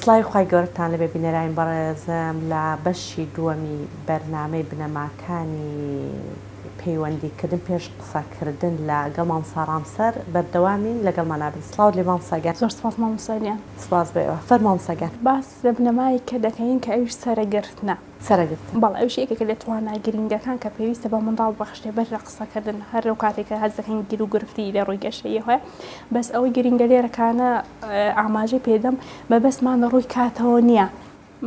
سڵاوی خوای گەورەتان لێبێ بینەرانی بەڕێزم لە بەشی دووەمی بەرنامەی بنەماکانی پەیوەندی کردن پێش قسە کردن لە گەڵ مامۆستا ڕامسەر بەردەوامین لەگەڵمان ئەبن سڵاوت لێ مامۆستا گیان. زۆر سپاس مامۆستا گیان. سپاس بۆ ئێوە فەرموو مامۆستا گیان. باس لە بنەمایەک کە دەکەین کە ئەویش سەرەگرتنە. سەرەگرتن. بەڵێ ئەویش یەکێکە لە توانا گرنگەکان کە پێویستە بە منداڵ ببەخشرێ بەر لە قسەکردن هەر لەو کاتێک کە هەست دەکەین گیروگرفتی لە ڕووی گەشەییەوە هەیە بەس ئەوەی گرنگە لێرەکانە ئاماژەی پێدەم مەبەستمان لە ڕووی کاتەوە نییە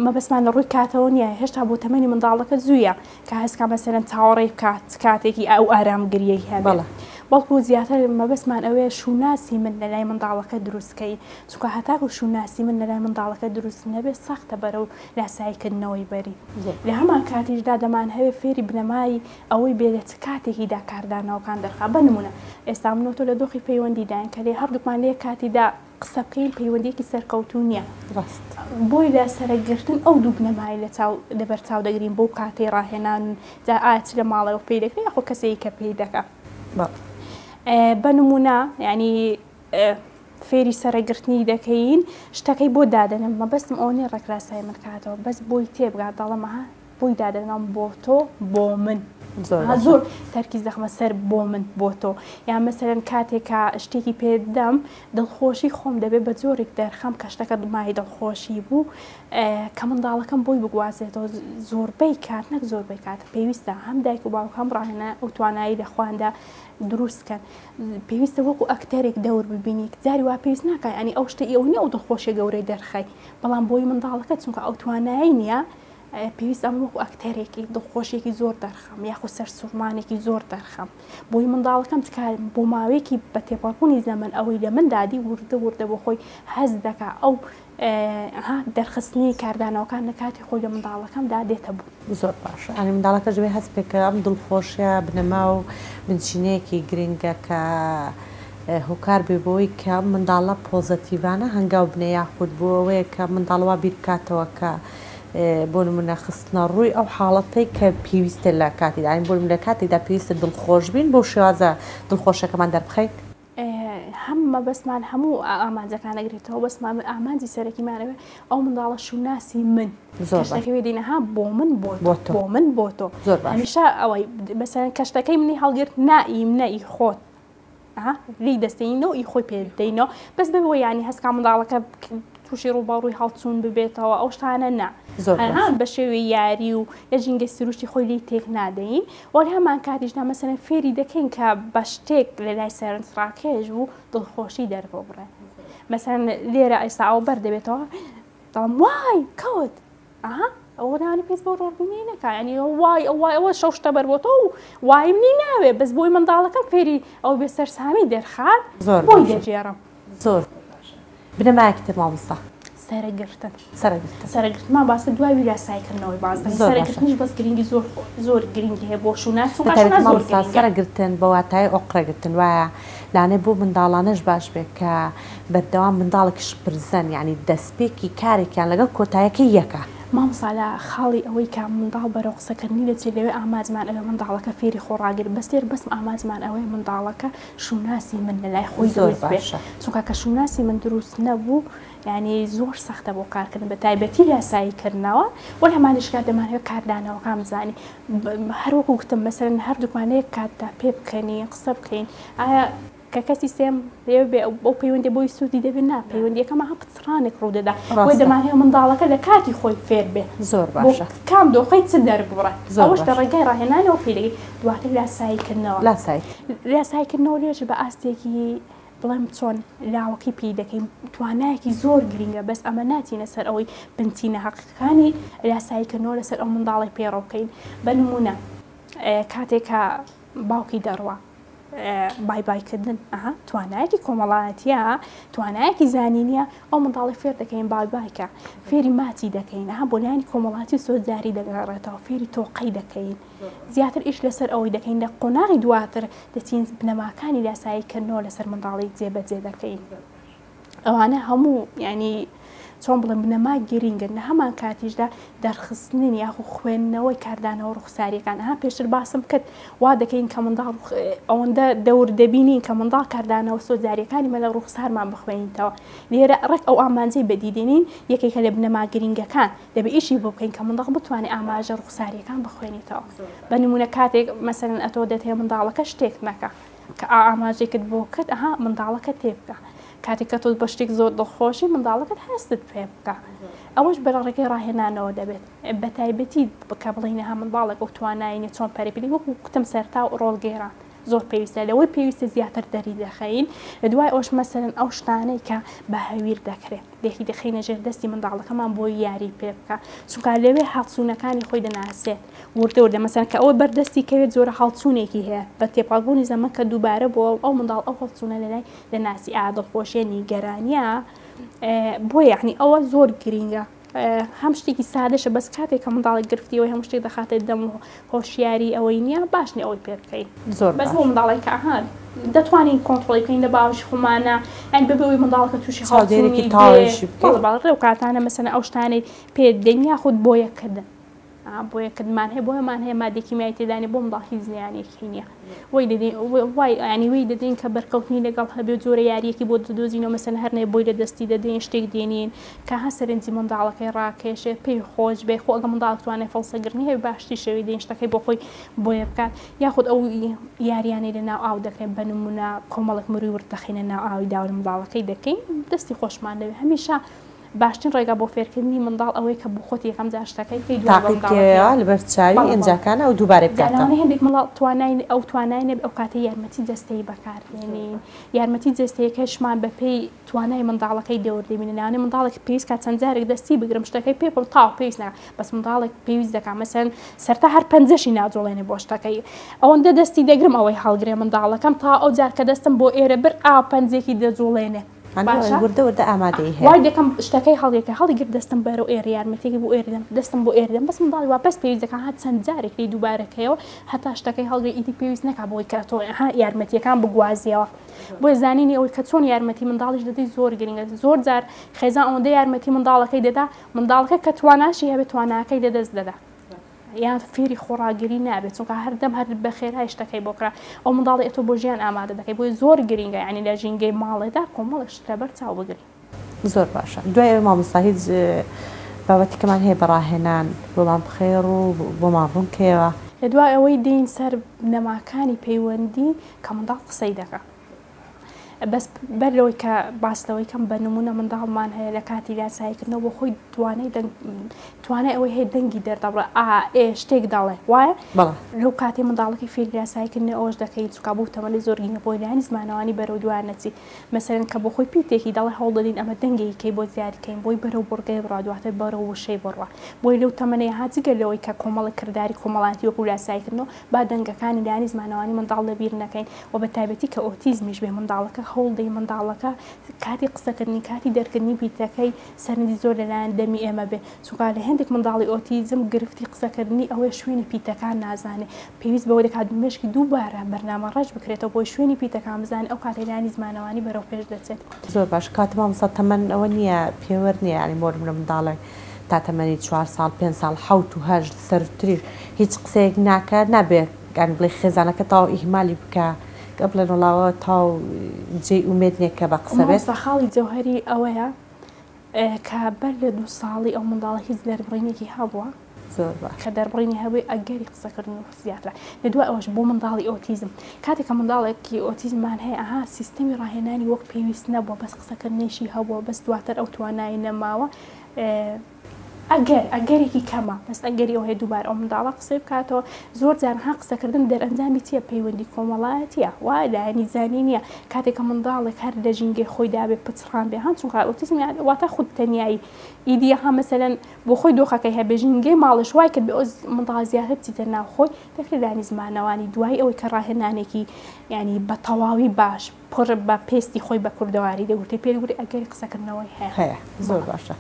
مەبەستمان لە ڕووی کاتەوە نییە هێشتا بۆ تەمەنی منداڵەکە زوویە کە هەستکا مەسەلەن چاوەڕێی بکات کاتێکی ئەو ئارامگریەی هەبێت بەڵکو زیاتر مەبەستمان ئەوەیە شوناسی من لە لای منداڵەکە دروست کەی چونکە هەتاکو شوناسی من لە لای منداڵەکە دروست نەبێت سەختە بەرەو لاساییکردنەوەی بەری. لە هەمان کاتیشدا دەمانهەوێ فێری بنەمای ئەوەی بێ لە چ کاتێکیدا کاردانەوەکان دەرخا. بە نموونە ئێستا من و تۆ لە دۆخی پەیوەندیداین کە لێ هەردووکمان لە یەک کاتیدا قسە بکەین پەیوەندییەکی سەرکەوتوو نییە. ڕاست. بۆیە لە سەرەگرتن ئەو دوو بنەمایە لە چاو لەبەر چاو دەگرین بۆ کاتەی ڕاهێنان جا ئایا چ لە ماڵەوە پێی دەکرێ یاخۆ کەسێکی کە پێی دەکا. بەڵێ. بە نموونە یانی فێری سەرەگرتنی دەکەین شتەکەی بۆ دادەنێم مەبەستم ئەوە نیە ڕێک لاسایی من کاتەوە بەس بۆی تێبگات دەڵێم ئەها بۆی دادەنێم بۆ تۆ بۆ من زۆر باشە. زۆر تەرکیز دەخمە سەر بۆ من بۆ تۆ یان مەسەلەن کاتێک کە شتێکی پێ دەم دڵخۆشی خۆم دەبێ بە جۆرێک دەرخەم کە شتەکە مایەی دڵخۆشی بوو کە منداڵەکەم بۆی بگوازێتەوە زۆربەی کات نەک زۆربەی کات پێویستە هەم دایک و باوک هەم ڕاهێنەر ئەو توانایی لە خۆیاندا دروست کەن پێویستە وەکو ئەکتەرێک دەور ببینی جاری وا پێویست ناکا یانی ئەو شتە ئەو نیە ئەو دڵخۆشیە گەورەی دەرخەی بەڵام بۆی منداڵەکە چونکە ئەو توانایی نییە پێویست ئەم وەکو ئەکتەرێکی دڵخۆشیێکی زۆر دەرخەم یاخود سەرسوڕمانێکی زۆر دەرخەم بۆی منداڵەکەم تکار بۆ ماوەیەکی بە تێپەڕبوونی زەمەن ئەوەی لە من دادی وردە وردە بۆ خۆی هەست دەکا ئەو دەرخستنی کاردانەوەکان لە کاتی خۆی لە منداڵەکەمدا دێتە بوون. زۆر باشە یانی منداڵەکەش دەبێ هەست پێ کە ئەم دڵخۆشیە بنەما و بنچینەیەکی گرنگە کە هۆکار بێ بۆی کە ئەم منداڵە پۆزەتیڤانە هەنگاو بنێ یاخود بۆ ئەوەیە کە منداڵ وا بیر بکاتەوە کە بۆ نمونە خستنە ڕووی ئەو حاڵەتەی کە پێویستە لە کاتیدا یانی بۆ نمونە لە کاتێکدا پێویستە دڵخۆش بین بەو شێوازە دڵخۆشەکەمان دەربخەین. هەم مەبەستمان هەموو ئامانجەکان ئەگرێتەوە بەس ئامانجی سەرەکیمان ئەوێ ئەو منداڵە شوناسی من زۆر باش. کەشتەکەی دێنە ها بۆ من بۆ بۆ تۆ بۆ من بۆ تۆ زۆر باش. هەمیشە ئەوەی مەسەلەن کەشتەکەی منی هەڵگرت نا ئی منە ئی خۆت ها لێی دەستێنینەوە ئی خۆی پێ دەینەوە بەس بەوە یانی هەست کا منداڵەکە تووشی ڕووبەڕووی هەڵچوون ببێتەوە ئەو شتانە نا زۆر باش. ها بە شێوەی یاری و لە ژینگەی سروشتی خۆی لێی تێک نادەین وە لە هەمان کاتیشدا مەسەلەن فێری دەکەین کە بە شتێک لە لای سەرنجڕاکێش بوو دڵخۆشی دەرببڕێ مەسەلەن لێرە ئێستا ئەوە بەر دەبێتەوە دەڵێم وای کەوت ئەها ئەوە نانی پێست بۆ ڕۆڕبینی نەکا یعنی وای ئەو وای ئەوە شەو شتە بەر بۆتەوە و وایم نی ناوێ بەس بۆی منداڵەکەم فێری ئەو بێ سەرسامی دەرخات زۆر بۆی باشە. دەگێڕم زۆر باشە بنەمایەکی تر مامۆستا. سەرەگرتن. سەرەگرتن. سەرەگرتنمان باس کرد دوای ویراسایکردنەوەی باس دەکەین. زۆر باشە. سەرەگرتنیش بەس گرنگی زۆر زۆر گرنگی هەیە بۆ شوناس چونکە بەتایبەتی شوناس زۆر مامۆستا گرنگە. سەرەگرتن بە واتای ئۆقرەگرتن وایە لانێ بۆ منداڵانەش باش بێ کە بەردەوام منداڵێکی شپرزەن یانی دەستپێکی کارێکیان لەگەڵ کۆتایەکەی یەکە. مامۆستا لە خاڵی ئەوەی کە منداڵ بەرەو قسەکردنی دەچێت لەوێ ئامانجمان ئەوەیە منداڵەکە فێری خۆڕاگری بەس لێرە بەس ئامانجمان ئەوەیە منداڵەکە شوناسی من لەلای خۆی زۆر دروست بێ باشە. چونکە کە شوناسی من دروست نەبوو یانی زۆر سەختە بۆ کارکردن بە تایبەتی لاسایی کردنەوە وە لە هەمانیش کات دەمانەوێت کاردانەوەکان بزانین هەر وەکو گوتم مەسەلەن هەردووکمان لە یەک کاتدا پێ بکەنین قسە بکەین ئایا کە کەسی سێم لێ بێ ئەو پەیوەندی بۆی سوودی دەبێت نا پەیوەندیەکەمان هەم پچڕانێک ڕوودەدا بۆیە دەمانەوێت منداڵەکە لە کاتی خۆی فێر بێ زۆر باشە کام دۆخەی چ دەرببڕێ زۆر ئەوەش لە باشە. ڕێگای ڕاهێنانەوە پێی دەگەی دواتر لاساییکردنەوە لاسایی لاساییکردنەوە لێش بە ئاستێکی بڵێم چۆن لاوەکی پێی دەکەین توانایەکی زۆر گرینگە بەس ئەمە ناچینە سەر ئەوەی بنچینە هەقیقەکانی لاساییکردنەوە لەسەر ئەو منداڵەی پەیڕەو بکەین بە نموونە کاتێک کە باوکی دەڕوا بای بای کردن ئەها توانایەکی کۆمەڵایەتیە توانایەکی زانینیە ئەو منداڵی فێر دەکەین بای بایکە فێری ماچی دەکەین ئەها بۆ لایەنی کۆمەڵاتی و سۆزداری دەگەڕێتەوە فێری تۆقەی دەکەین زیاتر ئیش لەسەر ئەوەی دەکەین لە قۆناغی دواتر دەچین بنەماکانی لاسایی کردنەوە لەسەر منداڵی جێبەجێ دەکەین. ئەوانە هەموو یانی چۆن بڵێم بنەمای گرینگن لە هەمان کاتیشدا دەرخستنی یاخو خوێندنەوەی کاردانەوە ڕوخساریەکان ها پێشتر باسم کرد وا دەکەین کە منداڵ ئەوەندە دەور دەبینین کە منداڵ کاردانەوە سۆزداریەکانی مە لە ڕوخسارمان بخوێنیتەوە لێرە ڕێک ئەو ئامانجەی بەدیدێنین یەکێکە لە بنەما گرینگەکان دەبێ ئیشی بۆ بکەین کە منداڵ بتوانێت ئاماژە ڕوخساریەکان بخوێنیتەوە بە نمونە کاتێک مەسەلەن ئەتۆ دەتێ منداڵەکە شتێک نەکە کە ئاماژەیەکت بۆ کرد ئەها منداڵەکەت تێبگە کاتێک کە تۆ بە شتێک زۆر دڵخۆشی منداڵەکەت هەستت پێ بکە ئەوەش بە ڕێگەی ڕاهێنانەوە دەبێت بە تایبەتی کە بڵێین ها منداڵێک ئەو توانای نیە چۆن پەرە پێ وەکو کوتم سەرتا و ڕۆڵگێران زۆر پێویستە لەوەی پێویستە زیاتر دەری دەخەین دوای ئەوش مەسەرن ئەو شتانەی کە بە هەویر دەکرێت لێکی دەخەینە ژێر دەستی منداڵەکەمان بۆی یاری پێ بکە چونکە لەوێ هەڵچوونەکانی خۆی دەناسێت وردە وردە مەسەن کە ئەوە بەردەستی کەوێت جۆرە هەڵچوونێکی هەیە بە تێپەڕبوونی زەمەن کە دووبارە بۆ ئەو منداڵ ئەو هەڵچوونە لەلای دەناسی ئا دڵخۆشیە نیگەرانیە بۆ یعنی ئەوە زۆر گرینگە هەم شتێکی سادەشە بەس کاتێک کە منداڵێک گرفتی ئەوەی هەموو شتێک دەخاتە دەم و هۆشیاری ئەوەی نییە باش نییە ئەوەی پێ بکەین زۆر بەس بۆ منداڵێک کە ئەها دەتوانین کۆنتڕۆڵی بکەین لە باوەشی خۆمانە یانی بەبێ ئەوەی منداڵەکە تووشی چاودێرێکی هەڵچوونی بێ تەواویشی بکەین. بەڵێ بەڵێ لەو کاتانە مەسەلەن ئەو شتانەی پێ دەدەین یاخود بۆیەکردن بۆیەکردمان هەیە بۆیەمان هەیە مادەی کیمیایی تێدا نیە بۆ منداڵ هیچ زیانێکی نییە وەی دەدەین وای ینی وی دەدەین کە بەرکەوتنی لەگەڵ هەبێ جۆرە یاریەکی بۆ دەدۆزینەوە مەسەن هەر نێ بۆی لە دەستی دەدەین شتێک دێنین کە ها سەرنجی منداڵەکەی ڕاکێشێ پێی خۆش بێ خۆ ئەگە منداڵ توانێ فەڵسەگرنی هەیە باشتری شەوی دەین شتەکەی بۆ خۆی بۆیە بکات یاخود ئەو یاریانەی لە ناو ئاو دەکرێن بە نمونە کۆمەڵێک مروی ورد دەخەینە ناو ئاوی داوە لە منداڵەکەی دەکەین دەستی خۆشمان دەوێت هەمیشە باشترین ڕێگا بۆ فێرکردنی منداڵ ئەوەیە کە بۆخۆت یەکەم جار شتەکەی بکەی دوای بە تاقی بکەیەوە منداڵەکەی لەبەر چاوی بەڵێ بەڵێ ئینجاکان ئەو دووبارەی جا بکاتەوە. لەوانەیە هەندێک منداڵ توانای ئەو توانای نەبێ ئەو کاتەی یارمەتی جەستەیی بەکار دێنین یارمەتی جەستەیەکەشمان بەپێی توانای منداڵەکەی دەور دەبینین لەوانەیە منداڵێک پێویست کات چەند جارێک دەستی بگرم شتەکەی پێ بکەم تەواو پێویست ناکات بەس منداڵێک پێویست دەکات مەسەلەن سەرتا هەر پەنجەشی ناجوڵێنێ بۆ شتەکەی ئەوەندە دەستی دەگرم ئەوەی هەڵگرێ منداڵەکەم تا ئەو جار کە دەستم بۆ ئێرە برد ئا پەنجێکی دەجوڵێنێ باشە وردە وردە ئامادەیی هەیە. وای دەکەم شتەکەی هەڵیەکە هەڵیگرت دەستم بەرەو ئێرە یارمەتیەکی بۆ ئێرە دەم دەستم بۆ ئێرە دەم بەس منداڵی وا بەس پێویست دەکا ها چەند جارێک لێی دووبارە کەیەوە هەتا شتەکەی هەڵگری ئیدی پێویست نەکا بۆی کە تۆ ها یارمەتیەکان بگوازیەوە بۆیە زانینی ئەوەی کە چۆن یارمەتی منداڵیش دەدەی زۆر گرنگە زۆر جار خێزان ئەوەندە یارمەتی منداڵەکەی دەدا منداڵەکە کە تواناشی هەبێت تواناکەی لەدەست دەدا یان فێری خۆڕاگری نابێت چونکە هەردەم هەر بە خێرای شتەکەی بۆ کرا ئەو منداڵی ئەتۆ بۆ ژیان ئامادە دەکەی بۆیە زۆر گرینگە یانی لە ژینگەی ماڵێدا کۆمەڵێک شت لەبەر چاو بگری. زۆر باشە دوای ئەوەی مامۆستا هیچ بابەتێکمان هەیە بە ڕاهێنان بۆمان بخەیە ڕوو بۆمان ڕوون کەیەوە؟ لە دوای ئەوەی دێین سەر بنەماکانی پەیوەندی کە منداڵ قسەی دەکا بەس بەر لەوەی کە باس لەوەی کەم بە نمونە منداڵمان هەیە لە کاتی لاساییکردنەوە بۆ خۆی توانای دەنگ توانای ئەوەی هەیە دەنگی دەردەبڕێ ئا ئێ شتێک دەڵێ وایە بەڵێ. لەو کاتەی منداڵەکەی فێری لاساییکردنی ئەوەش دەکەی چونکە بەو تەمەنەی زۆر گرینگە بۆی لایەنی زمانەوانی بەرەو دوا نەچی مەسەلەن کە بۆ خۆی پیتێکی دەڵێ هەوڵ دەدەین ئەمە دەنگێکی کەی بۆ زیاد کەین بۆی بەرەو بڕگەی بڕوا دواتر بەرەو وشەی بڕوا بۆی لەو تەمەنەی ها جگە لەوەی کە کۆمەڵێک کرداری کۆمەڵایەتی وەکو لاساییکردنەوە با دەنگەکانی لایەنی زمانەوانی منداڵ لەبیر نەکەین و بە تایبەتی کە ئۆتیزمیش بێ منداڵەکە هەوڵ دەی منداڵەکە کاتی قسەکردنی کاتی دەرکردنی پیتەکەی سەرنجی زۆر لەلایەن دەمی ئێمە بێ چونکە لە هێندێک منداڵی ئۆتیزم گرفتی قسەکردنی ئەوەیە شوێنی پیتەکان نازانێ پێویست بەوە دەکات مێشکی دووبارە بەرنامە ڕێژ بکرێتەوە بۆی شوێنی پیتەکان بزانێ ئەو کاتەی لایەنی زمانەوانی بەرەو پێش دەچێت. زۆر باش کاتە مامۆستا تەمەن ئەوە نییە پێوەر نییە یانی بۆ نمونە منداڵێک تا تەمەنی چوار ساڵ پێنج ساڵ حەوت و هەشت سەروتریش هیچ قسەیەک ناکا نابێ یانی بڵێی خێزانەکە تەواو ئیهمالی بکا کە بڵێن وەڵا ئەوە تەواو جێی ئومێد نییە کە بە قسە بێت. مامۆستا خاڵی جەوهەری ئەوەیە کە بەر لە دوو ساڵی ئەو منداڵە هیچ دەربڕینێکی هەبووە؟ زۆر باش. کە دەربڕینی هەبووی ئەگەری قسەکردن زیاترە. لە دوای ئەوەش بۆ منداڵی ئۆتیزم کاتێک کە منداڵێکی ئۆتیزممان هەیە ئەها سیستەمی ڕاهێنانی وەک پێویست نەبووە بەس قسەکردنیشی هەبووە بەس دواتر ئەو توانای نەماوە ئەگەر ئەگەرێکی کەمە بەس ئەگەری ئەوە هەیە دووبارە ئەو منداڵە قسەی بکاتەوە زۆر جار ها قسەکردن دەرئەنجامی چییە پەیوەندی کۆمەڵایەتیە وا لایەنی زانی نییە کاتێک کە منداڵێک هەر لە ژینگەی خۆیدا بێ پچڕان بێ ها چونکە ئۆتیزم واتە خود تەنیایی ئیدی ها مەسەلەن بۆ خۆی دۆخەکەی هەبێ ژینگەی ماڵش وای کرد بێ ئەو منداڵ زیاتر بچیتە ناو خۆی دەکرێت لایەنی زمانەوانی دوای ئەوەی کە ڕاهێنانێکی ینی بە تەواوی باش پڕ بە پێستی خۆی بە کوردەواری دەگوتێ پێ دەگوتێ ئەگەری قسەکردنەوەی هەیە. هەیە زۆر باشە.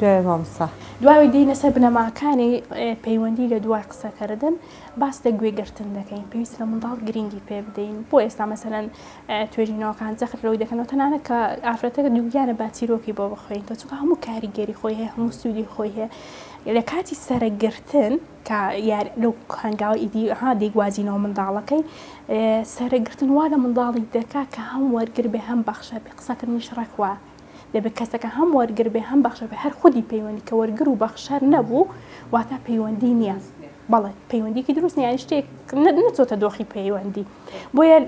دوای مامۆستا. دوای دێینە سەر بنەماکانی پەیوەندی لە دوای قسەکردن باس لە گوێگرتن دەکەین پێویستە لە منداڵ گرنگی پێ بدەین بۆ ئێستا مەسەلەن توێژینەوەکان جەخت لەوەی دەکەنەوە تەنانەت کە ئافرەتەکە دووگیانە با چیرۆکی بۆ بخوێنیتەوە چونکە هەموو کاریگەری خۆی هەیە هەموو سوودی خۆی هەیە لە کاتی سەرەگرتن کە یار لەو هەنگاوە ئیدی ها دەیگوازینەوە منداڵەکەی سەرەگرتن وا لە منداڵی دەکا کە هەم وەرگر بێ هەم بەخشەر بێ قسەکردنیش ڕێک وایە دەبێت کەسەکە هەم وەرگر بێ هەم بەخشەر بێ هەر خودی پەیوەندی کە وەرگر و بەخشەر نەبوو واتە پەیوەندی نییە بەڵێ پەیوەندیکی دروست نییە یانی شتێک نەچۆتە دۆخی پەیوەندی بۆیە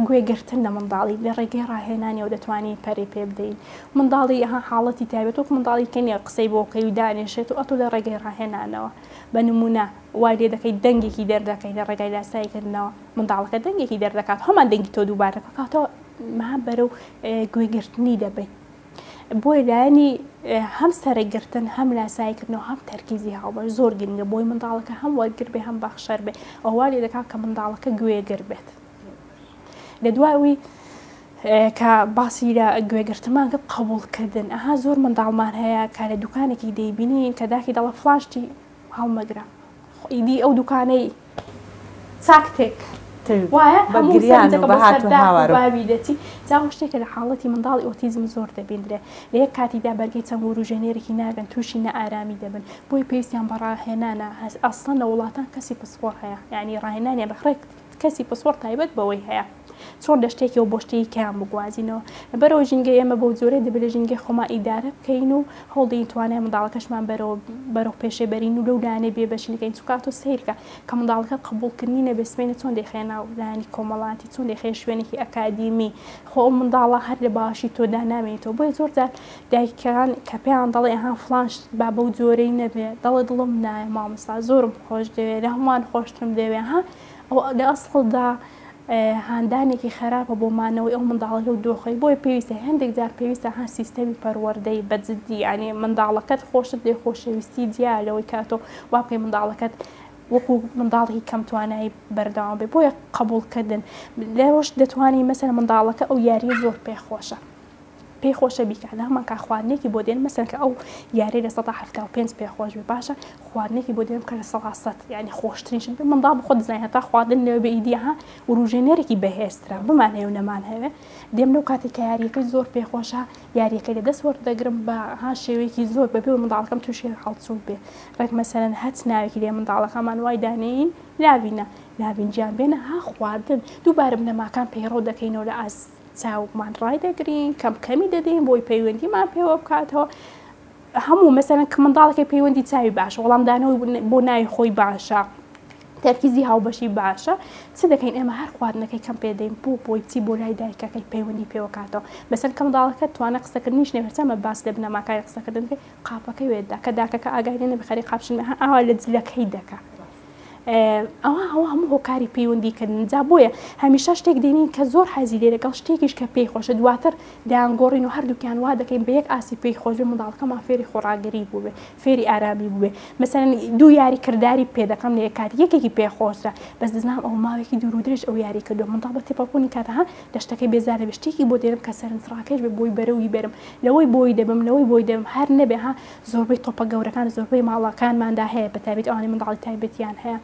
گوێگرتن لە منداڵی لە ڕێگەی ڕاهێنانیەوە دەتوانین پەرەی پێ بدەین منداڵی ها حاڵەتی تایبەت وەک منداڵی کە نییە قسەی بۆ بکەی و دانیشێت و ئەتۆ لە ڕێگەی ڕاهێنانەوە بە نمونە وای لێ دەکەی دەنگێکی دەردەکەی لە ڕێگای لاساییکردنەوە منداڵەکە دەنگێکی دەردەکات هەمان دەنگی تۆ دووبارە دەکاتەوە ما بەرەو گوێگرتنی دەبەین. بۆیە لایەنی هەم سەرەگرتن هەم لاساییکردنەوە هەم تەرکیزی هاوبەش زۆر گرنگە بۆی منداڵەکە هەم وەرگر بێ هەم بەخشەر بێ ئەوە وا لێ دەکات کە منداڵەکە گوێگر بێت. لە دوای ئەوی کە باسی لە گوێگرتنمان کرد قبوڵکردن ئەها زۆر منداڵمان هەیە کە لە دوکانێکی دەیبینین کە داکی دەڵێ فڵان شتی هەڵمەگرە ئیدی ئەو دوکانەی چاک تێک وایە بە هەموو گریان و سەرنجەکە بە بۆ هات سەر و داک و هاوار و. باوی دەچی جا ئەو شتێکە لە حاڵەتی منداڵی ئۆتیزم زۆر دەبیندرێ لە یەک کاتیدا بەرگەی چەند وروژێنەرێکی ناگرن تووشی نائارامی دەبن بۆیە پێویستیان بە ڕاهێنانە ئەسڵەن لە وڵاتان کەسی پسپۆڕ هەیە یانی ڕاهێنانیان بە ڕێک کەسی پسپۆڕ تایبەت بەوەی هەیە چۆن لە شتێکیەوە بۆ شتێکی کەیان بگوازینەوە. لەبەرئەوە ژینگەی ئێمە بەو جۆرەیە دەبێت لە ژینگەی خۆمان ئیدارە بکەین و هەوڵدەین توانای منداڵەکەشمان بەرەو بەرەو پێشێ بەرین و لەو لایەنەی بێ بەشی نەکەین چونکە ئەتۆ سەیرکە کە منداڵەکە قبوڵکردنی نەبێ سبەینێ چۆن دەیخەیە ناو لایەنی کۆمەڵاتی چۆن دەیخەیە شوێنێکی ئەکادیمی خۆ ئەو منداڵە هەر لە باوەشی تۆدا نامێنێتەوە بۆیە زۆر جار دایکان کە پێیان دەڵێ ها فڵان شت با بەو جۆرەی نەبێ دەڵێ دڵم نایە مامۆستا زۆرم خۆش دەوێ لە هەمووان خۆشترم دەوێ ها ئەوە لە ئەسڵدا هاندانێکی خەراپە بۆ مانەوەی ئەو منداڵە لەو دۆخەی بۆیە پێویستە هەندێک جار پێویستە ها سیستەمی پەروەردەی بە جدی یانی منداڵەکەت خۆشت لێ خۆشەویستی جیا لەوەی کە تۆ وا بکەی منداڵەکەت وەکو منداڵێکی کەم توانایی بەردەوام بێ بۆیە قبوڵکردن لەوەش دەتوانی مەسەلەن منداڵەکە ئەو یاریە زۆر پێ خۆشە پێی خۆشە بیکات لە هەمان کات خواردنێکی بۆ دێن مەسەن کە ئەو یاری 75% پێ خۆش بێ باشە خواردنێکی بۆ دێن کە 100% یعنی خۆشترین شت بێ منداڵ بخۆ دەزانێت هەتا خواردن لەوێ بێ ئیدی ها وروژێنەرێکی بەهێزترە بمانهەوێ و نەمانهەوێ دێم لەو کاتێک کە یاریەکەی زۆر پێ خۆشە یاریەکەی لە دەست وەردەگرم بە ها شێوەیەکی زۆر بەبێ منداڵەکەم تووشی هەڵچوون بێ ڕێک مەسەلەن هەچ ناوێکی لێ منداڵەکەمان وای دانێین لاوینە لاوین گیان بێنە ها خواردن دووبارە بنەماکان پەیڕەو دەکەینەوە لە ئاست چاومان ڕایدەگرین کەم کەمی دەدەین بۆی پەیوەندیمان پێوە بکاتەوە هەموو مەسەلەن کە منداڵەکەی پەیوەندی چاوی باشە وەڵامدانەوەی بۆ ناوی خۆی باشە تەرکیزی هاوبەشی باشە چ دەکەین ئێمە هەر خواردنەکەی کەم پێدەین بۆ بۆی چی بۆ لای دایکەکەی پەیوەندی پێوەکاتەوە مەسەن کە منداڵەکە توانە قسەکردنیش نەبێت باس لە بنەماکانی قسەکردن بکەی قاپەکەی وێدا کە داکەکە ئاگای لێ نەبێ خەریک قاپشن ئاوا لە جلەکەی دەکا ئەوە ئەوە هەموو هۆکاری پەیوەندی کردن جا بۆیە هەمیشە شتێک دێنین کە زۆر حەزی لێ لەگەڵ شتێکیش کە پێی خۆشە دواتر دەیانگۆڕین و هەردووکیان وا دەکەین بە یەک ئاستی پێی خۆش بێ منداڵەکەمان فێری خۆڕاگری بووبێ فێری ئارامی بووبێ مەسەلەن دوو یاری کرداری پێ دەکەم لە یەک کات یەکێکی پێ خۆشە بەس دەزانم ئەو ماوەیەکی دوور و درێژ ئەو یاری کردووە منداڵ بە تێپەڕبوونی کات ها لە شتەکەی بێزار دەبێ شتێکی بۆ دێنم کە سەرنجڕاکێش بێ بۆی بەرەوی بەرم لەوەی بۆی دەبم لەوەی بۆی دەبم هەر نەبێ ها زۆربەی تۆپە گەورەکان زۆربەی ماڵەکانماندا هەیە بەتایبەتی ئەوانەی منداڵی تایبەتیان هەیە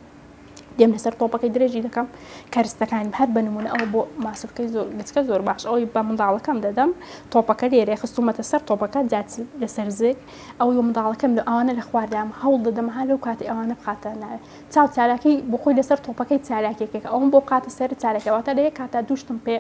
دێم لەسەر تۆپەکەی درێژی دەکەم کەرستەکانیم هەر بە نمونە ئەوە بۆ ماسولکەی زۆر گچکە زۆر باش ئەوەی بە منداڵەکەم دەدەم تۆپەکە لێرە خستومەتە سەر تۆپەکە جات لەسەر زگ ئەوەی بە منداڵەکەم لە ئەوانە لە خواردام هەوڵ دەدەم ها لەو کاتی ئەوانە بخاتە ناوێ چاو چالاکی بۆ خۆی لەسەر تۆپەکەی چالاکێکێک ئەوم بۆ بخاتە سەر چالاکەواتە لە یەک کاتا دووشتم پێ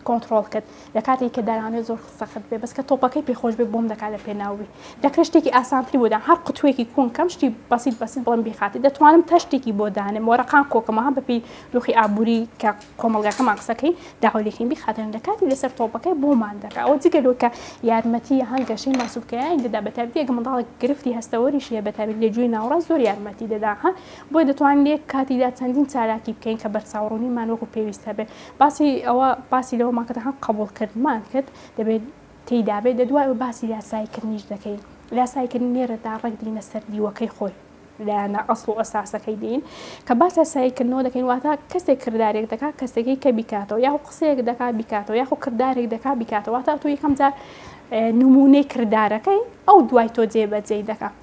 کۆنتڕۆڵ کرد لە کاتێکی کە دەیانەوێت زۆر سەخت بێ بەس کە تۆپەکەی پێ خۆش بێ بۆم دەکات لە پێناوی دەکرێت شتێکی ئاسانتری بۆ دان هەر قوتوێکی کۆن کەم شتی بەسیت بەسیت بڵێم بیخاتی دەتوانم تا شتێکی بۆ دانێم وەرەقان کۆکەمەوە بەپێی دۆخی ئابووری کە کۆمەڵگاکەمان قسەکەی داوای لێکەین بیخاتن لە کاتی لەسەر تۆپەکەی بۆمان دەکات ئەوە جگە لەوەی کە یارمەتی هەن گەشەی ماسولکەیان دەدا بەتایبەتی ئەگەر منداڵێک گرفتی هەستەوەریش هەیە بەتایبەتی لە گوێی ناوەڕاست زۆر یارمەتی دەدا ها بۆیە دەتوانین لە یەک کاتیدا چەندین چالاکی بکەین کە بەرچاوڕوونیمان وەکو پێویست هەبێت باسی ئەوە باسی لەوەمان کرد هەم قبوڵکردمان کرد دەبێت تێیدا بێت لە دوای ئەوە باسی لاساییکردنیش دەکەین لاساییکردن لێرەدا ڕێک دێینە سەر دیوەکەی خۆی. لایەنە ئەسڵ و ئەساسەکەی دێین کە باس لاسایی کردنەوە دەکەین واتە کەسێک کردارێک دەکات کەسێکی کە بیکاتەوە یاخو قسەیەک دەکات بیکاتەوە یاخو کردارێک دەکات بیکاتەوە واتە تۆ یەکەم جار نمونەی کردارەکەی ئەو دوای تۆ جێبەجێی دەکات.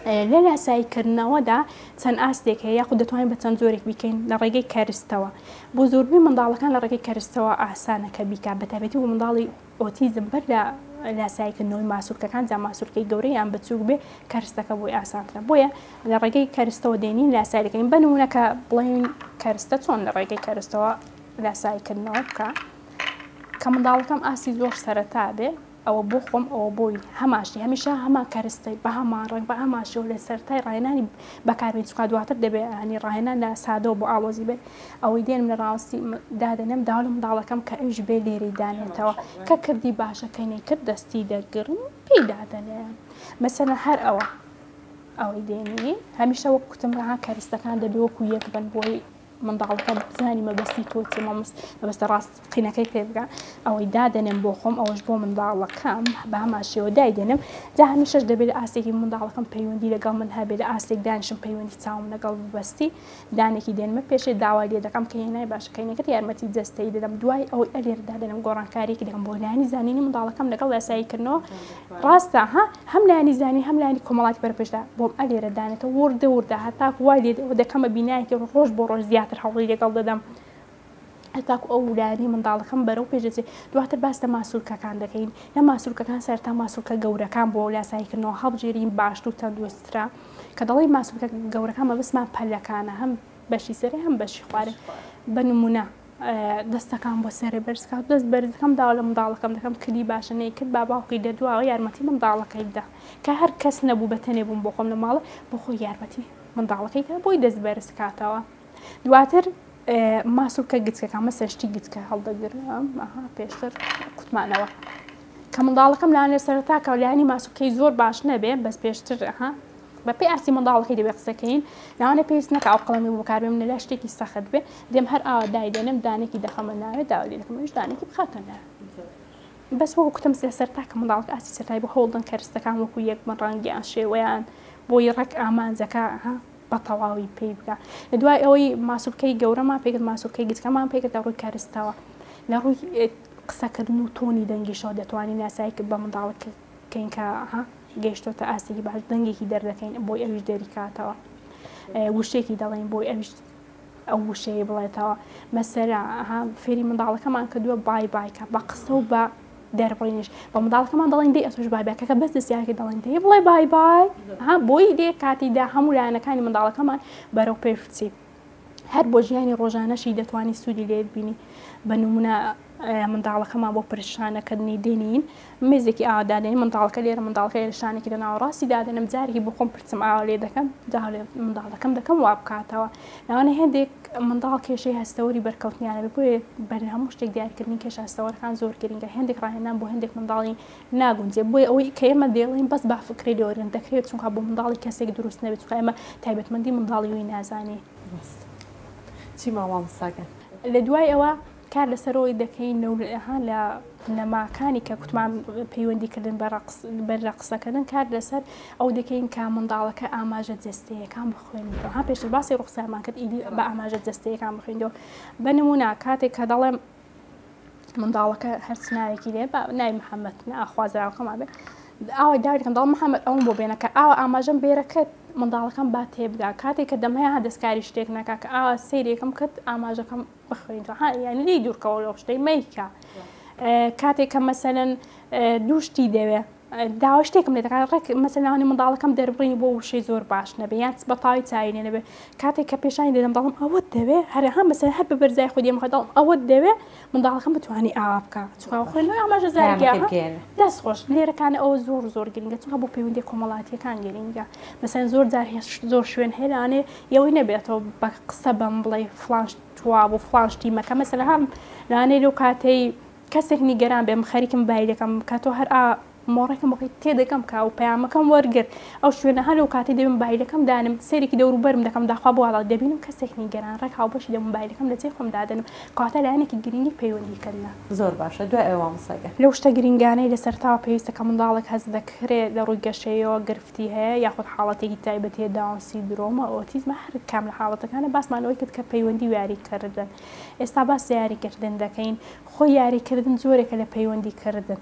لە لاسایی کردنەوەدا چەند ئاستێک هەیە یاخود دەتوانین بە چەند جۆرێک بیکەین لە ڕێگەی کەرستەوە بۆ زۆربەی منداڵەکان لە ڕێگەی کەرستەوە ئاسانە کە بیکات بە تایبەتی بۆ منداڵی ئۆتیزم بەر لە لاساییکردنەوەی ماسولکەکان جا ماسولکەی گەورە یان بچووک بێ کەرستەکە بۆی ئاسانترە بۆیە لە ڕێگەی کەرستەوە دێنین لاسایی دەکەین بە نمونە کە بڵێین کەرستە چۆن لە ڕێگەی کەرستەوە لاساییکردنەوە بکە کە منداڵەکەم ئاستی زۆر سەرەتا بێ ئەوە بۆ خۆم ئەوە بۆی هەمان شتی هەمیشە هەمان کەرستەی بە هەمان ڕەنگ بە هەمان شێوە لە سەرەتای ڕاهێنانی بەکاربێن چونکە دواتر دەبێ ینی ڕاهێنان لە سادەوە بۆ ئاڵۆزی بێت ئەوەی دێنم لە ڕاستی دادەنێم داوا لە منداڵەکەم کە ئەویش بێ لێرەی دانێتەوە کە کردی باشە کە نەیکرد دەستی دەگرم پێی دادەنێم مەسەلەن هەر ئەوە ئەوەی دێنی هەمیشە وەک کوتم ها کەرستەکان دەبێ وەکو یەک بن بۆی منداڵەکە بزانی مەبەستی تۆ چیە مامۆستا مەبەستە ڕاست قینەکەی پێ بگا ئەوەی دادەنێم بۆ خۆم ئەوەش بۆ منداڵەکەم بە هەمان شێوە دایدەنێم جا هەمیشەش دەبێت لە ئاستێکی منداڵەکەم پەیوەندی لەگەڵ من هەبێت لە ئاستێک دانیشم پەیوەندی چاوم لەگەڵ ببەستی دانێکی دێنمە پێشێ داوای لێ دەکەم کە هێنای باشە کەینەکەت یارمەتی جەستەیی دەدەم دوای ئەوەی ئەلێرە دادەنێم گۆڕانکاریەکی دەکەم بۆ لایەنی زانینی منداڵەکەم لەگەڵ یاساییکردنەوە ڕاستە ها هەم لایەنی زانی هەم لایەنی کۆمەڵاتی بەرەپێشدا بۆم ئەلێرە دانێتەوە وردە وردە هەتاکو وای لێ دەکەمە بینایەکی ڕۆژ بۆ ڕۆژ زیاتر هەوڵی لەگەڵ دەدەم هەتاکو ئەو لایەنی منداڵەکەم بەرەو پێش دەچێت دواتر باس لە ماسولکەکان دەکەین لە ماسولکەکان سەرتا ماسولکە گەورەکان بۆ لاساییکردنەوە هەڵبژێرین باشتر و تەندروستترە کە دەڵێی ماسولکە گەورەکان مەبەستمان پەلەکانە هەم بەشی سەرێ هەم بەشی خوارێ بە نمونە دەستەکان بۆ سەرێ بەرز کات دەست بەرز دەکەم داوا لە منداڵەکەم دەکەم کردی باشە نەیکرد با باوکی لە دواوە یارمەتی منداڵەکەی بدە کە هەر کەس نەبوو بە تەنێ بووم بۆ خۆم لە ماڵە بۆ خۆی یارمەتی منداڵەکەی کە بۆی دەست بەرز کاتەوە دواتر ماسولکە گچکەکان مەسەن شتی گچکە هەڵدەگرم پێشتر کوتمانەوە کە منداڵەکەم لانێ سەرەتا کە لایەنی ماسولکەی زۆر باش نەبێ بەس پێشتر ها بەپێی ئاستی منداڵەکەی دەبێ قسەکەین لەوانەیە پێویست نەکا ئەو قەڵەمی بۆ بەکاربێنم لەلا شتێکی سەخت بێ دێم هەر ئاوا دایدەنێم دانێکی دەخەمە ناوێ داوا لێ دەکەم ئەویش دانێکی بخاتە ناوێ بەس وەکو کوتم لە سەرتا کە منداڵەکە ئاستی سەرتایی بۆ هەوڵدەن کەرستەکان وەکو یەک بن ڕەنگیان شێوەیان بۆی ڕێک ئامانجەکە ها بە تەواوی پێی بگا لە دوای ئەوەی ماسولکەی گەورەمان پێکرد ماسولکەی گچکەمان پێکرد لە ڕووی کەرستەوە لە ڕووی قسەکردن و تۆنی دەنگیشەوە دەتوانین لاسایی بە منداڵەکە کەین کە ها گەیشتۆتە ئاستێکی باش دەنگێکی دەردەکەین بۆی ئەویش دەریکاتەوە وشێکی دەڵێین بۆی ئەویش ئەو وشەیە بڵێتەوە مەسەرە ها فێری منداڵەکەمان کردووە بای بایکە بە قسە و بە دەربڕینیش بە منداڵەکەمان دەڵێن دەی ئەتۆش بای بای کە بەس دەستیانکە دەڵێن دەی بڵێ بای بای ها بۆی دێ کاتیدا هەموو لایەنەکانی منداڵەکەمان بەرەو پێش بچی هەر بۆ ژیانی ڕۆژانەشی دەتوانی سوودی لێ ببینی بە نمونە منداڵەکەمان بۆ پرشانەکردنی دێنین مێزێکی ئاوا دادەنین منداڵەکە لێرە منداڵەکە لێرە شانێکی لە ناوەڕاستی دادەنم جارێکی بۆ خۆم پرچم ئاوا لێ دەکەم داوا لێ منداڵەکەم دەکەم وا بکاتەوە لەوانە هێندێک منداڵ کێشەی هەستەوەری بەرکەوتنیان هەبێ بۆیە بەر هەموو شتێک دیارکردنی کێشە هەستەوەرەکان زۆر گرنگە هێندێک ڕاهێنان بۆ هێندێک منداڵی ناگونجێ بۆیە ئەوەی کە ئێمە دەیڵێین بەس با فکرەی لێ وەرگرن دەکرێت چونکە بۆ منداڵی کەسێک دروست نەبێت چونکە ئێمە تایبەتمەندی منداڵی وی نازانین. ڕاستە چی ماوە مامۆستا گیان؟ لە دوای ئەوە کار لەسەر ئەوەی دەکەین لە بنەماکانی کە کوتمان پەیوەندی کردن بە ڕەقس بەر لە قسەکردن کار لەسەر ئەو دەکەین کە منداڵەکە ئاماژە جەستەیەکان بخوێنیتەوە ها پێشتر باسی ڕوخسارمان کرد ئیدی بە ئاماژە جەستەیەکان بخوێندەوە بە نمونە کاتێک کە دەڵێم منداڵەکە هەرچ ناوێکی لێ با ناوی محەممەد خوازراوەکەمان بێ ئاوای داوای دەکەم دەڵێم محەممەد ئەوم بۆ بێنە کە ئاوا ئاماژەم بێرەکەت منداڵەکەم با تێبگا کاتێک کە دەمەیە دەستکاری شتێک نەکا کە ئاوا سەیرێکم کرد ئاماژەکەم بخوێنیتەوە ها یعنی لێی دوورکەوە لەو شتەی مەیکە کاتێک کە مەسەلەن دوو شتی دەوێ داوای شتێکم لێ دەکات ڕێک مەسەلەن لەوانەیە منداڵەکەم دەربڕینی بۆ وشەی زۆر باش نەبێ یان بە تەواوی چاوی لێ نەبێ کاتێک کە پێشانی دەدەم دەڵێم ئەوەت دەوێ هەرها مەسەلەن هەر بە بەرزای خۆی دێمە دەڵێم ئەوەت دەوێ منداڵەکەم بتوانێ ئاوا بکا چونکە ئەو خوێندنەوەی ئاماژە زارگیا دەست خۆش لێرەکانە ئەوە زۆر زۆر گرنگە چونکە بۆ پەیوەندی کۆمەڵاتیەکان گرنگە مەسەلەن زۆر جار هێش زۆر شوێن هەیە لەوانەیە یەوەی نەبێتەوە بە قسە بەم بڵێ فڵان شت وا بوو فڵان شتی مەکە مەسەلەن هەم لەوانەیە لەو کاتەی کەسێک نیگەران بێ من خەریکم بایلەکەم کە تۆ هەر ئا. مۆڕێکم بۆ کەی تێدەگەم کە ئەو پەیامەکەم وەرگرت ئەو شوێنە هەر لەو کاتەی دەبێ مۆبایلەکەم دانێم سەیرێکی دەوروبەرم دەکەم داخوا بۆ واڵا دەبینم کەسێک نیگەران ڕێک هاوبەشی دەم مۆبایلەکەم لە جێی خۆم دادەنم کەواتە لایەنێکی گرنگی پەیوەندی کردنە. زۆر باشە دوای ئەوە مامۆستا گیان. لەو شتە گرنگانەی لە سەرەتاوە پێویستە کە منداڵێک هەست دەکرێ لە ڕووی گەشەیەوە گرفتی هەیە یاخود حاڵەتێکی تایبەتی هەیە داون سیندرۆمە ئۆتیزمە هەر کام لە حاڵەتەکانە باسمان لەوەی کرد کە پەیوەندی و یاری کردن ئێستا باس لە یاری کردن دەکەین خۆی یاری کردن جۆرێکە لە پەیوەندی کردن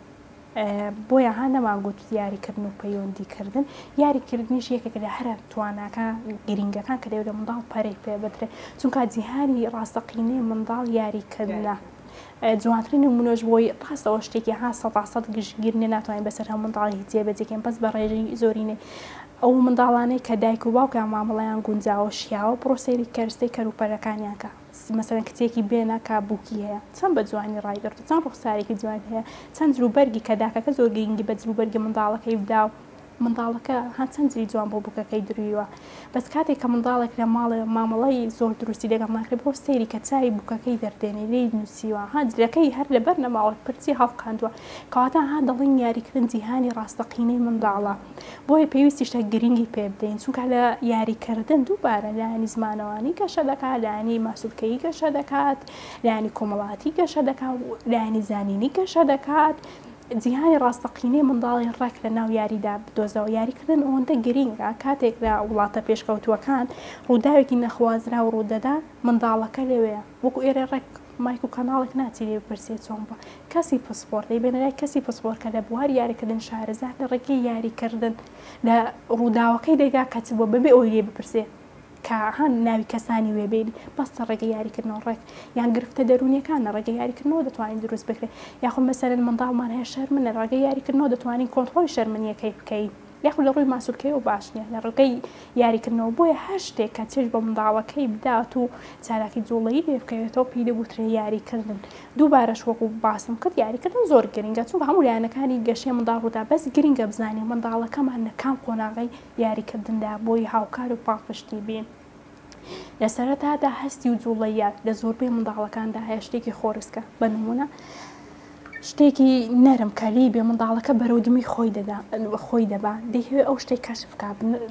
بۆیە ها نەمانگوت یاریکردن و پەیوەندی کردن، یاریکردنیش یەکێکە لە هەرە تواناکە گرینگەکان کە دەبێت لە منداڵ پەرەی پێ بدرێت، چونکە جیهانی ڕاستەقینەی منداڵ یاریکردنە. جوانترین نمونەش بۆی ڕاستە ئەوە شتێکی ها سەدا سەد گشتگیر نیە ناتوانین بەسەر هەموو منداڵێکی جێبەجێ کەین بەس بە ڕێژەی زۆرینەی ئەو منداڵانەی کە دایک و باوکیان مامەڵەیان گونجاوە شیاوە بڕۆ سەیری کەرستەی کەلوپەلەکانیان کە. مەسەلەن کچێکی بێنە کە بووکی هەیە چەند بە جوانی ڕایگرتووە چەند ڕوخسارێکی جوانی هەیە چەند جلوبەرگی کە داکەکە زۆر گرنگی بە جلوبەرگی منداڵەکەی بدا و منداڵەکە ها چەند جلی جوان بۆ بووکەکەی درویوە بەس کاتێک کە منداڵێک لە ماڵێ مامەڵەی زۆر دروستی لەگەڵ ناکرێت بۆ سەیری کە چاوی بووکەکەی دەردێنێ لێی نووسیوە ها جلەکەی هەر لەبەر نەماوە پرچی هەڵقاندووە کەواتە ها دەڵێن یاریکردن جیهانی ڕاستەقینەی منداڵە بۆیە پێویستیشە گرنگی پێ بدەین، چونکە لە یاریکردن دووبارە لایەنی زمانەوانی گەشە دەکات، لایەنی ماسولکەیی گەشە دەکات، لایەنی کۆمەڵایەتی گەشە دەکات و لایەنی زانینی گەشە دەکات. جیهانی ڕاستەقینەی منداڵی ڕێک لە ناو یاریدا بدۆزەوە. یاریکردن ئەوەندە گرینگە، کاتێک لە وڵاتە پێشکەوتووەکان ڕووداوێکی نەخوازراو ڕوودەدا، منداڵەکە لەوێیە. وەکو ئێرە ڕێک مایک و کەناڵێک ناچی لێی بپرسێ چۆن بووە. کەسی پسپۆر دەیبەنە لای کەسی پسپۆر کە لە بواری یاریکردن شارەزا لە ڕێگەی یاریکردن لە ڕووداوەکەی دەگا کە چ بووە بەبێ ئەوەی لێی بپرسێ کە ها ناوی کەسانی وێ بێنی بەس لە ڕێگەی یاریکردنەوە ڕێک یان گرفتە دەروونیەکان لە ڕێگەی یاریکردنەوە دەتوانین دروست بکرێت یاخود مەسەلەن منداڵمان هەیە شەرمنە لە ڕێگەی یاریکردنەوە دەتوانین کۆنتڕۆڵی شەرمنیەکەی بکەین. یاخود لە ڕووی ماسولکەیەوە باش نییە لە ڕێگەی یاریکردنەوە، بۆیە هەر شتێک کە چێژ بە منداڵەکەی بدات و چالاکی جوڵەیی لێ بکەوێتەوە پێی دەگوترێ یاریکردن. دووبارەش وەکو باسم کرد یاریکردن زۆر گرنگە چونکە هەموو لایەنەکانی گەشەی منداڵ ڕوودا بەس گرنگە بزانین منداڵەکەمان لە کام قۆناغی یاریکردندا بۆی هاوکار و پاڵپشتی بین. لە سەرەتادا هەستی و جوڵەیە لە زۆربەی منداڵەکاندا هەیە شتێکی خۆرسکە بە نمونە شتێکی نەرم کە لێی بێ منداڵەکە بەرەو دمی خۆی دەدا خۆی دەبا دەیهەوێ ئەو شتەی کەشف کا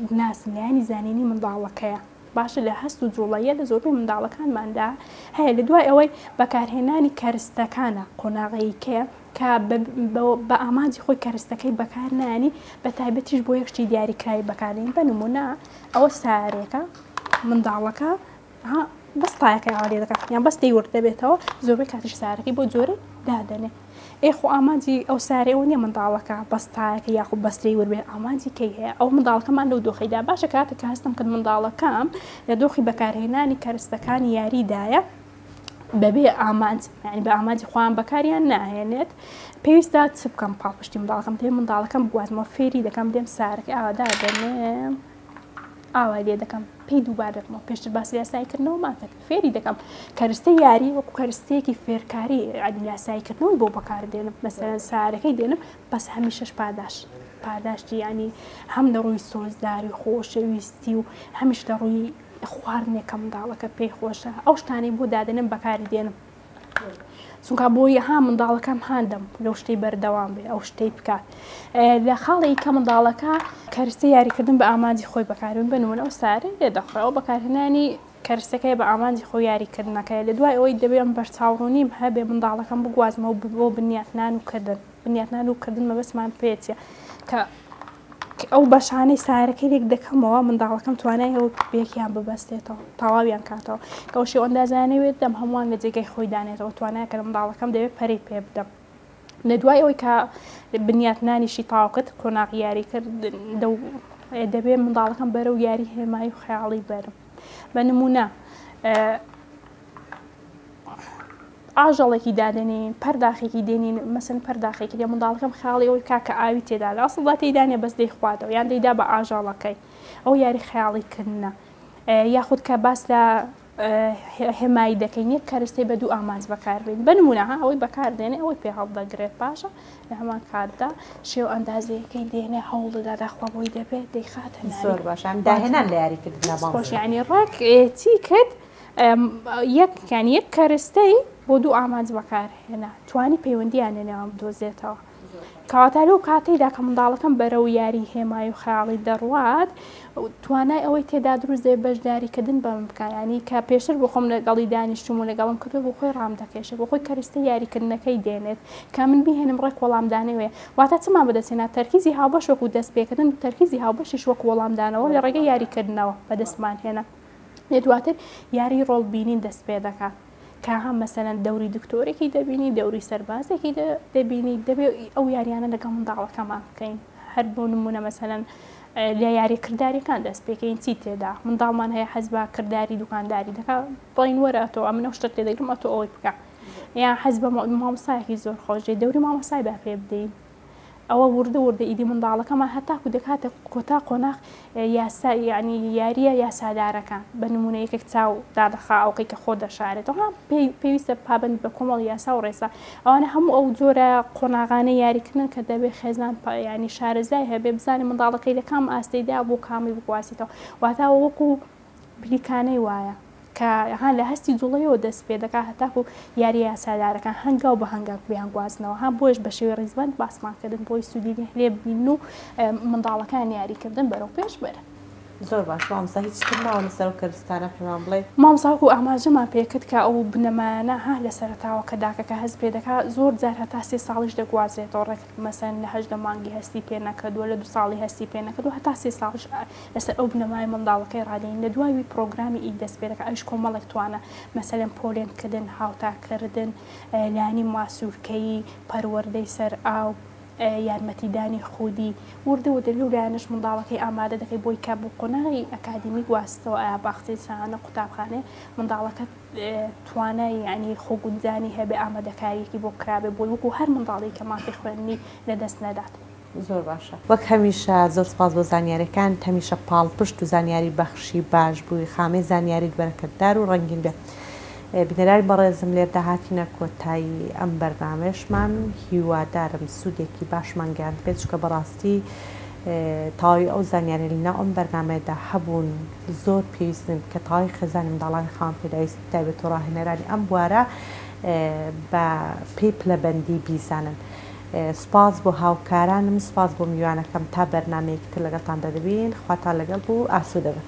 بناسن لایەنی زانینی منداڵەکەیە باشە لە هەست و جوڵەیە لە زۆربەی منداڵەکانماندا هەیە لە دوای ئەوەی بەکارهێنانی کەرستەکانە قۆناغەیکەیە کە بە ئامانجی خۆی کەرستەکەی بەکار نانی بە تایبەتیش بۆ یەک شتی دیاریکراوی بەکاردێن بە نمونە ئەوە سارێکە منداڵەکە ها بەس تایەکەی ئاوا لێ دەکات یان بەس لێی ورد دەبێتەوە زۆربەی کاتیش سارەکەی بۆ جۆرێ دادەنێ ئێ خۆ ئامانجی ئەو سارەی ئەوە نییە منداڵەکە بەس تایەکە یاخود بەس لێی ورد بێت ئامانجی کەی هەیە ئەو منداڵەکەمان لەو دۆخەیدا باشە کاتێک کە هەستم کرد منداڵەکەم لە دۆخی بەکارهێنانی کەرستەکانی یاریدایە بەبێ ئامانج یعنی بە ئامانجی خۆیان بەکاریان ناهێنێت پێویستە چ بکەم پاڵپشتی منداڵەکەم دێ منداڵەکەم بگوازمەوە فێری دەکەم دێم سارەکە ئاوا دادەنێم ئاوای لێ دەکەم پێی دووبارە دەکەمەوە پێشتر باسی لاساییکردنەوەمان کرد فێری دەکەم کەرستەی یاری وەکو کەرستەیەکی فێرکاری یعنی لاساییکردنەوەی بۆ بەکاردێنم مەسەلەن سارەکەی دێنم بەس هەمیشەش پاداش پاداشتی یعنی هەم لە ڕووی سۆزداری و خۆشەویستی و هەمیش لە ڕووی خواردنێک کە منداڵەکە پێی خۆشە ئەو شتانەی بۆ دادەنێم بەکاری دێنم چونکە بۆی ها منداڵەکەم هاندەم لەو شتەی بەردەوام بێ ئەو شتەی بکات لە خاڵی کە منداڵەکە کەرستی یاریکردن بە ئامانجی خۆی بەکاربن بە نمونە ئەو سارەی لێ دەخڕێەوە بەکارهێنانی کەرسەکەی بە ئامانجی خۆی یاریکردنەکەی لە دوای ئەوەی دەبێ ئەم بەرچاوڕوونیم هەبێ منداڵەکەم بگوازمەوە بۆ بنیاتنان و کردن بنیاتنان و کردن مەبەستمان پێچیە کە ئەو بەشانەی سارەکەی لێک دەکەمەوە منداڵەکەم توانای هەوە بێکیان ببەستێتەوە تەواویان کاتەوە کە ئەو شێوە ئەندازانەی وێت دەم هەمووان لە جێگای خۆی دانێتەوە توانایەکە لە منداڵەکەم دەبێت پەرەی پێ بدەم لە دوای ئەوەی کە بنیاتنانیشی تەواو کرد قۆناغی یاری کرد دەبێ منداڵەکەم بەرەو یاری هێمایی و خەیاڵی بەرم بە نمونە ئاژەڵێکی دادەنێین پەرداخێکی دێنین مەسەن پەرداخێکی لێ منداڵەکەم خەیاڵی ئەوەی بکا کە ئاوی تێدا لە ئەسڵدا تێیدا نیە بەس دەیخواتەوە یان دەیدا بە ئاژەڵەکەی ئەو یاری خەیاڵی کردنە یاخود کە باس لە هێمایی دەکەین یەک کەرستەی بە دوو ئامانج بەکاربین بە نمونە ها ئەوەی بەکاردێنێ ئەوەی پێ هەڵدەگرێت باشە لە هەمان کاتدا شێو ئەندازەیەکەی دێنێ هەوڵ دەدا داخوا بۆی دەبێت دەیخاتە زۆر باشە داهێنان لە یاریکردنە خۆش یعنی ڕێک چی کرد یەک یان یەک کەرستەی بۆ دوو ئامانج بەکارهێنا توانی پەیوەندیان لە نێوان بدۆزێتەوە. کەواتە لەو کاتەیدا کە منداڵەکەم بەرەو یاری هێمای و خەیاڵی دەڕوات توانای ئەوەی تێدا دروست دەبێت بەشداریکردن بە من بکات یانی کە پێشتر بۆ خۆم لەگەڵی دانیشتوم و لەگەڵم کردووە بۆ خۆی ڕام دەکێشێت بۆ خۆی کەرستەی یاریکردنەکەی دێنێت کە من بیهێنم ڕێک وەڵامدانەوەیە واتە چمان بەدەستهێنا تەرکیزی هاوبەش وەکو دەستپێکردن و تەرکیزی هاوبەشیش وەکو وەڵامدانەوە لە ڕێگەی یاریکردنەوە بەدەستمان هێنا دواتر یاری ڕۆڵ بینین دەست پێدەکات کە ها مەسەلەن دەوری دکتۆرێکی دەبینی دەوری سەربازێکی دەبینی دەبێ ئەو یاریانە لەگەڵ منداڵەکەمان بکەین هەر بۆ نمونە مەسەلەن لە یاری کرداریەکان دەست پێکەین چی تێدا منداڵمان هەیە حەز بە کرداری دوکانداری دەکا بڵین وەرە تۆ ئەمن ئەو شتە تێدەگرم ئەتۆ ئەوەی بکە یان حەز بە مامۆستایەکی زۆر خۆش دێ دەوری مامۆستای با پێ بدەین ئەوە وردە وردە ئیدی منداڵەکەمان هەتاکو دەکاتە کۆتا قۆناغ یاسا یعنی یارییە یاسادارەکان بە نمونە یەکێک چاو دادەخا ئەوکەی کە خۆ دەشارێتەوە ها پێویستە پابەند بە کۆمەڵ یاسا و ڕێسا ئەوانە هەموو ئەو جۆرە قۆناغانە یاریکردن کە دەبێ خێزان ینی شارەزای هەبێ بزانێ منداڵەکەی لە کام ئاستەیدا بۆ کامی بگوازێتەوە واتا وەکو بلیکانەی وایە کە ها لە هەستی جوڵەیەوە دەست پێ دەکات هەتاکو یاریە یاسادارەکان هەنگاو بە هەنگاو بیانگوازنەوە ها بۆیەش بە شێوەی ڕیزبەند باسمان کردن بۆی سوودی لێ ببینن و منداڵەکان یاریکردن بەرەو پێش بەرن. زۆر باش مامۆستا هیچ تر ماوە لەسەر ئەو کەرستانە پێمان بڵێی؟ مامۆستا وەکو ئاماژەمان پێ کرد کە ئەو بنەمایانە ها لە سەرەتاوە کە داکەکە هەست پێ دەکات زۆر جار هەتا سێ ساڵیش دەگوازرێتەوە ڕێک مەسەلەن لە 18 مانگی هەستی پێ نەکردووە لە دوو ساڵی هەستی پێ نەکردووە هەتا سێ ساڵیش لەسەر ئەو بنەمایە منداڵەکەی ڕادێنین لە دوای وی پڕۆگرامی ئی دەست پێ دەکات ئەویش کۆمەڵێک توانا مەسەلەن پۆلێن کردن هاوتا کردن لانی ماسولکەیی پەروەردەی سەر ئاو یارمەتیدانی خودی وردە وردە لەو لایەنەش منداڵەکەی ئامادە دەکەی بۆی کە بۆ قۆناغی ئەکادیمی گواستەوە ئایا باخچەی سانە قوتابخانەیە منداڵەکە توانای یعنی خۆگونجانی هەبێ ئامادەکاریەکی بۆ کرابێ بۆی وەکو هەر منداڵی کە مافی خوێندنی لەدەست نەدات. زۆر باشە وەک هەمیشە زۆر سوپاس بۆ زانیاریەکانت هەمیشە پاڵپشت و زانیاری بەخشی باش بووی خامەی زانیاریت بەرەکەتدار و ڕەنگین بێ بینەرانی بەڕێزم لێردا هاتینە کۆتایی ئەم بەرنامەیەشمان هیوادارم سوودێکی باشمان گەیاندبێت چونکە بەڕاستی تەواوی ئەو زانیاری لەناو ئەم بەرنامەیەدا هەبوون زۆر پێویستن کە تەواوی خێزانی منداڵانی خاوەن پێداویستی تایبەت و ڕاهێنەرانی ئەم بوارە بە پێی پلەبەندی بیزانن. سوپاس بۆ هاوکارانم سوپاس بۆ میوانەکەم تا بەرنامەیەکی تر لەگەڵتاندا دەبین خواتان لەگەڵ بوو ئاسوودە بن.